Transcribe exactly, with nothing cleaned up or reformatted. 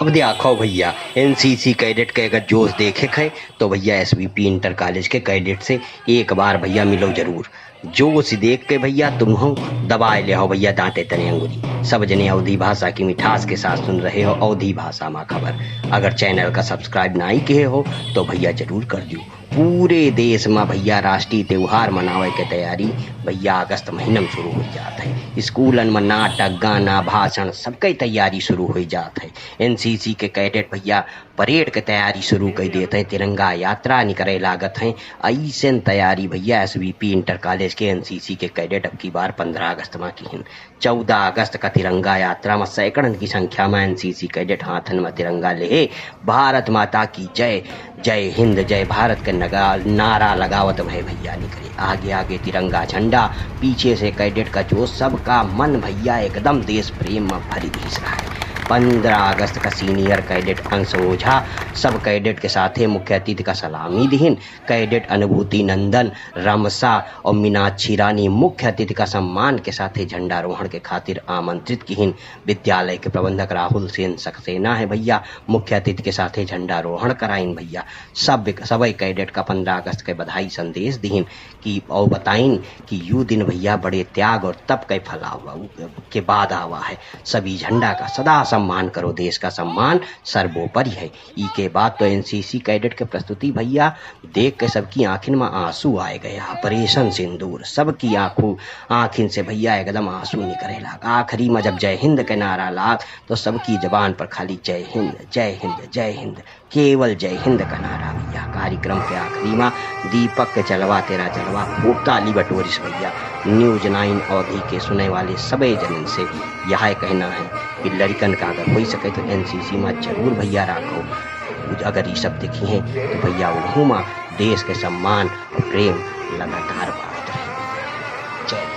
अब द्याखो भइया, एनसीसी कैडेट के अगर जोश देखे क है, तो भइया एसवीपी इंटर कॉलेज के कैडेट से एक बार भइया मिलो जरूर। जोश देख के भइया तुमहू दबाए लेहो भइया दाँते तने अंगुरी। सब जने अवधी भाषा की मिठास के साथ सुन रहे हो अवधी भाषा मा खबर। अगर चैनल का सब्सक्राइब नाहीं किहे हो, तो भइया जरूर कर दियो। पूरे देश मा भइया राष्ट्रीय त्योहार मनावे के तैयारी भइया अगस्त महीना मा शुरू होइ जात है। स्कूलन मा नाटक, गाना, भाषण, सबके तैयारी शुरू होइ जात है। एनसीसी के कैडेट भइया परेड के तैयारी शुरू कइ देत हैं, तिरंगा यात्रा निकरे लागत हैं। अइसन तैयारी भइया एसवीपी इंटर कॉलेज के एनसीसी के कैडेट अब की बार पन्द्रह अगस्त मा किहिन। चौदह अगस्त का तिरंगा यात्रा मा सैकड़न की संख्या मा एनसीसी कैडेट हाथन मा तिरंगा लेहे भारत माता की जय, जय हिंद, जय भारत के नगा-, नारा लगावत भए भइया निकरे। आगे आगे तिरंगा झंडा, पीछे से कैडेट का जोश, सबका मन भइया एकदम देश प्रेम मा भरि दिहिस रहा है। पन्द्रह अगस्त का सीनियर कैडेट अंश ओझा सब कैडेट के साथे मुख्य अतिथि का सलामी दिहिन। कैडेट अनुभूति नंदन रमसा और मीनाक्षी रानी मुख्य अतिथि का सम्मान के साथे झंडारोहण के खातिर आमंत्रित किहिन। विद्यालय के प्रबंधक राहुल सेन सक्सेना है भइया, मुख्य अतिथि के साथे झंडारोहण कराइन भइया। सब, सबै कैडेट का पन्द्रह अगस्त के बधाई संदेश दिहिन कि, और बताइन कि यू दिन भइया बड़े त्याग और तप के फल आवा, के बाद आवा है। सभी झंडा का सदा सम्मान करो, देश का सम्मान सर्वोपरि है। ई के बाद तो एनसीसी कैडेट के प्रस्तुति भइया देख के सबकी आँखिन मा आँसू आए गए। ऑपरेशन सिंदूर, सबकी आँखों, आँखिन से भइया एकदम आँसू निकरे लाग। आखिरी मा जब जय हिंद के नारा लाग, तो सबकी जबान पर खाली जय हिंद, जय हिंद, जय हिंद, केवल जय हिंद का नारा भइया। कार्यक्रम के आखिरी मा दीपक के जलवा तेरा जलवा खूब ताली बटोरिस भइया। न्यूज नाइन अवधी के सुने वाले सबे जनन से यह कहना है कि लड़िकन का अगर होइ सके तो एनसीसी मा जरूर भइया राखो। अगर ई सब देखिहैं तो भइया उनहू मा देश के सम्मान और प्रेम लगातार बढ़त रहे। जय हिंद।